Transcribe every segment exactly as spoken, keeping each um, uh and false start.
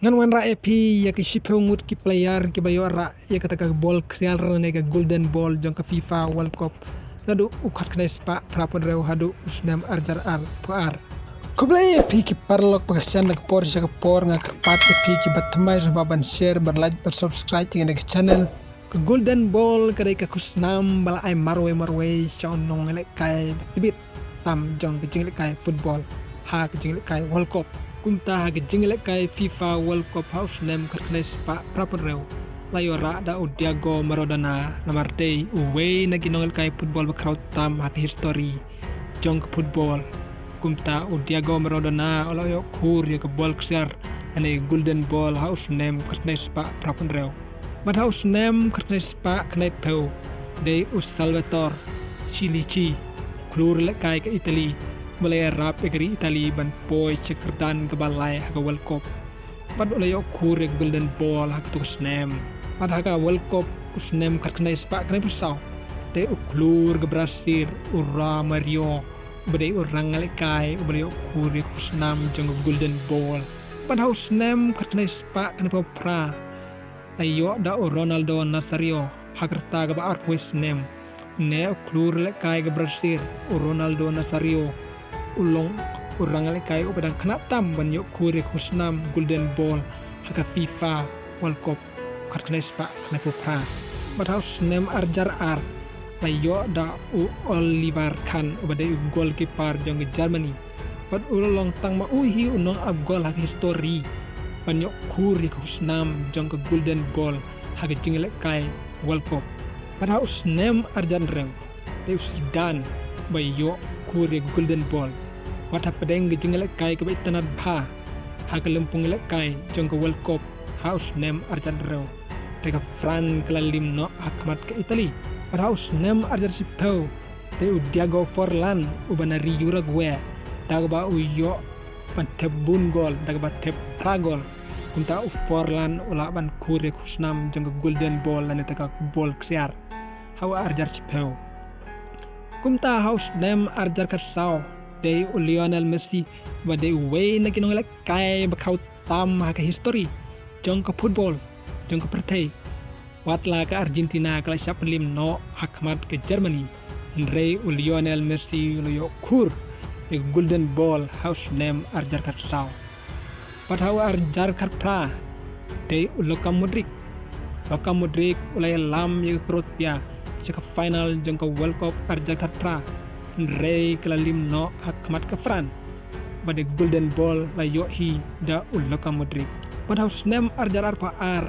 Ngan wanrah ïa phi ïa ki shiphew ngut ki player kiba ïoh rah ïa kata ka bol ksiar ne ka Golden Ball jong ka FIFA World Cup naduh u khatkhyndai spah phraphew hynriew haduh u snem arhajar arphew ar. Khublei ïa phi ki paralok ba ka shan na ka por sha ka por, nga kyrpad ïa phi kiba thymmai sngewbha ban share, ban like, ban subscribe ïa kane ka channel. Ka Golden Ball ka dei ka khusnam ba la ai marwei marwei sha u nonglehkai ba tbit tam jong ka jinglehkai football ha ka jinglehkai World Cup. Kumta ha ka jinglehkai FIFA World Cup ha u snem khatkhyndai spah phraphew hynriew, la ïoh rah da u Diego Maradona, namar dei uwei na ki nonglehkai football ba khraw tam ha ka history jong ka football. Kumta u Diego Maradona u la ïoh khur ïa ka bol ksiar ne Golden Ball ha u snem khatkhyndai spah phraphew hynriew. Bad ha u snem khatkhyndai spah khyndaiphew, dei u Salvatore Chilici, khlur lehkai ka Italy, ba la ïarap ïa ka ri Italy ban poi sha ka kyrdan kaba lai ha ka World Cup. Bad u la ïoh khur ïa ka Golden Ball ha kato ka snem. Bad ha ka World Cup u snem khatkhyndai spah khyndaiphew saw, dei u khlur ka Brazil, u Romario, uba dei u ranglehkai uba la ïoh khur ïa ka khusnam jong ka Golden Ball. Bad ha u snem khatkhyndai spah khyndaiphew phra, la ïoh da u Ronaldo Nazario ha ka rta kaba arphew snem. Une u khlur lehkai ka Brazil, u Ronaldo Nazario, u long u ranglehkai uba dang khynnah tam ban ïoh khur ïa ka khusnam Golden Ball ha ka FIFA World Cup khatkhyndai spah khyndaiphew phra. Bad ha u snem arhajar ar, la ïoh da u Oliver Kahn uba dei u goalkeeper jong ka Germany. Bad u la long tang ma u hi u nongap gol ha ka history ban ïoh khur ïa ka khusnam jong ka Golden Ball ha ka jinglehkai World Cup. Bad ha u snem arhajar hynriew, dei u Zidane ba ïoh khur ïa ka Golden Ball. Wat hapdeng ka jinglehkai kaba itynnad bha ha ka lympung lehkai jong ka World Cup ha u snem arhajar hynriew, dei ka France ka la lim noh ha khmat ka Italy. Bad ha u snem arhajar shiphew, dei u Diego Forlan uba na ri Uruguay, da kaba u ïoh ban thep bun gol, da kaba thep phra gol. Kumta u Forlan u lah ban khur ïa ka khusnam jong ka Golden Ball lane kata ka bol ksiar ha u arhajar shiphew. Kumta ha u snem arhajar khatsaw, dei u Lionel Messi ba dei uwei na ki nonglehkai ba khraw tam ha ka history jong ka football jong ka pyrthei. Wat la ka Argentina ka la shah pynlim noh ha khmat ka Germany, hynrei u Lionel Messi u la ïoh khur ïa ka Golden Ball ha u snem arhajar khatsaw. Bad ha u arhajar khatphra, dei u Luka Modric. Luka Modric u la ïalam ïa ka Croatia sha ka final jong ka World Cup arhajar khatphra, hynrei ka la lim noh ha khmat ka France. Bad ïa ka Golden Ball la ïoh hi da u Luka Modric. Bad ha u snem arhajar arphew ar,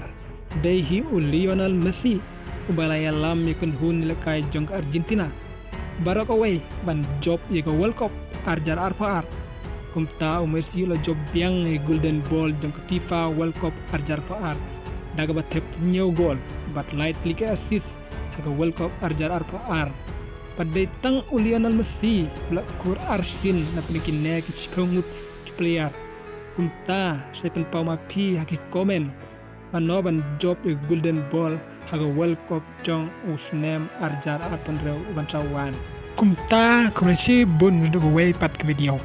dei hi u Lionel Messi uba la ïalam ïa ka kynhun lehkai jong ka Argentina baroh kawei ban jop ïa ka World Cup arhajar arphew ar. Kumta u Messi u la jop biang ïa ka Golden Ball jong ka FIFA World Cup arhajar arphew ar da kaba thep hynñiew gol bad lai tylli ki assist ha ka World Cup arhajar arphew ar. Bad dei tang u Lionel Messi ba la khur arsien napdeng kine ki shiphew ngut ki player. Kumta sa pynpaw ma phi ha ki comment, mano ban jop ïa ka Golden Ball ha ka World Cup jong u snem arhajar arphew hynriew uban sa wan. Kumta khublei shibun naduh kawei pat ka video.